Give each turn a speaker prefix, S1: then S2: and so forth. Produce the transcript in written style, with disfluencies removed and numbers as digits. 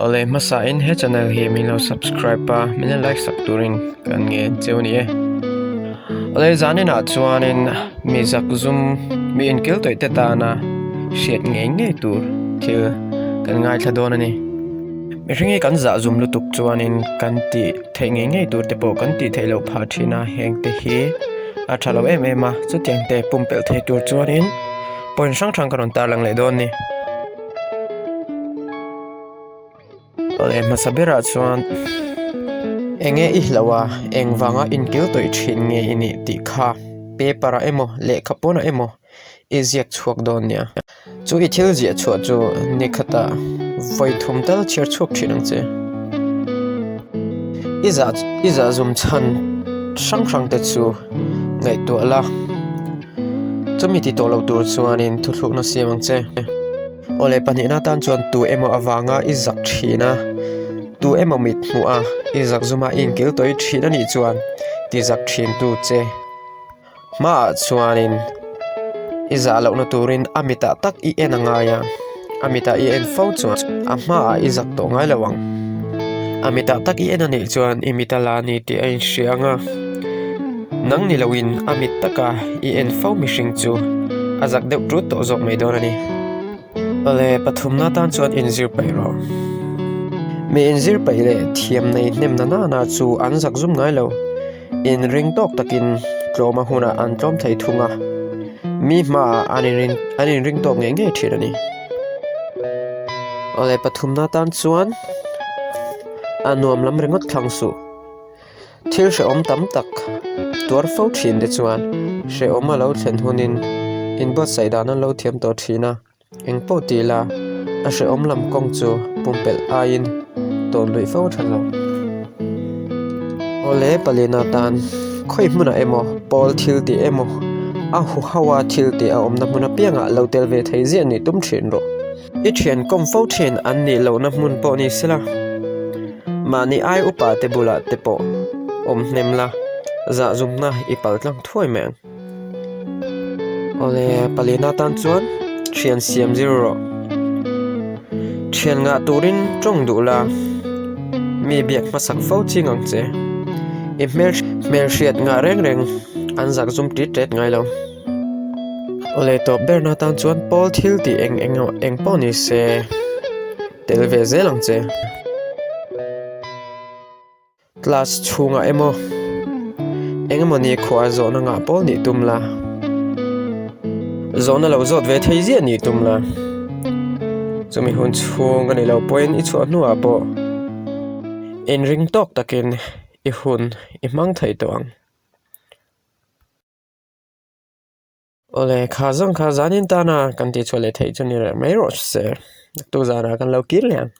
S1: Awle hmasa in he channel hi min lo subscribe a min lo like sak turin kan ngen cheu a ni e. Awle zanin ah chuanin mi zak zum mi inkil tawih te tana hriat ngei ngei tur thil kan ngaithla dawn a ni. Mihring hi kan zah zum lutuk chuanin kan tih theih ngei ngei tur te pawh kan tih theih loh phah thin a heng te hi a tha lo em em a chutiang te pumpelh thei tur chuanin point hrang hrang ka rawn tarlang leh dawn a ni. Awle hmasa berah chuan eng nge i hlauh a eng vanga inkil tawih thin nge i nih tih kha paper ah emaw lehkha pawnah emaw i ziak chhuak dawn nia. Chu i thil ziah chhuah chu ni khatah vawi thum tal chhiar chhuak thin ang che. I zah i zah zum chhan hrang hrang te chu ngaihtuah la. Chumi ti tawh lo tur chuanin thuthlukna siam ang che. Awle pahnihna tan chuan tu emaw avanga i zak thin a, tu emaw mit hmuh a i zak zuma i inkil tawih thin a nih chuan ti zak thin tu che. Hmaah chuanin i zah lohna turin a mitah tak i en a ngai a, a mitah i en fo chuan a hmaah i zak tawh ngai lo ang. A mitah tak i en a nih chuan i mit a la a ni tih a inhria ang a, nang ni loin a mit taka i en fo mihring chu a zak deuh ṭut tawh zawk mai dawn a ni. Awle pathumna tan chuan inzir paih rawh. Mi inzir paih leh thiam nei hnem na nana chu an zak zum ngai lo. Inring tawk takin tlawma hunah an tlawm thei thung a, mi hmaah an inrin an inring tawk ngei ngei thin a ni. Awle pathumna tan chuan a nuam lam ringawt thlang suh. Thil hrehawm tam tak tuar fo thin te chuan hrehawm a lo thlen hunin inbuatsaih dan an lo thiam tawh thin a. Eng pawh ti ila, a hrehawm lam kawng chu pumpelh aiin tawn luih fo tha lo. Awle palina tan khawi hmunah emaw pawl thil tih emaw a huho a thil tih a awmna hmun apiangah lo tel ve thei ziah nih tum thin rawh. I thian kawm fo thin an nih lohna hmun pawh ni sela, mahni ai upa te bulah te pawh awm hnem la, zahzumna i pal tlang thuai mai ang. Awle palina tan chuan thian siam zir rawh. Thian ngah turin tawng duh la, mi biak hmasak fo ching ang che. I hmel hmelhriat ngah reng reng an zak zum tit tet ngai lo. Awle tawp berna tan chuan pawl thil tih eng eng eng pawh ni se tel ve zel ang che. Class chhungah emaw eng emaw ni khuah zawhna ngah pawl nih tum la, zawhna lo zawt ve thei ziah nih tum la, chumi hun chhung a ni lo pawhin i chhuah hnuah pawh inring tawk takin i hun i hmang thei tawh ang. Awle kha zawng kha zanin tana kan tihchhuah leh theih chu ni reng mai rawh se, naktuk zanah kan lo kir leh ang.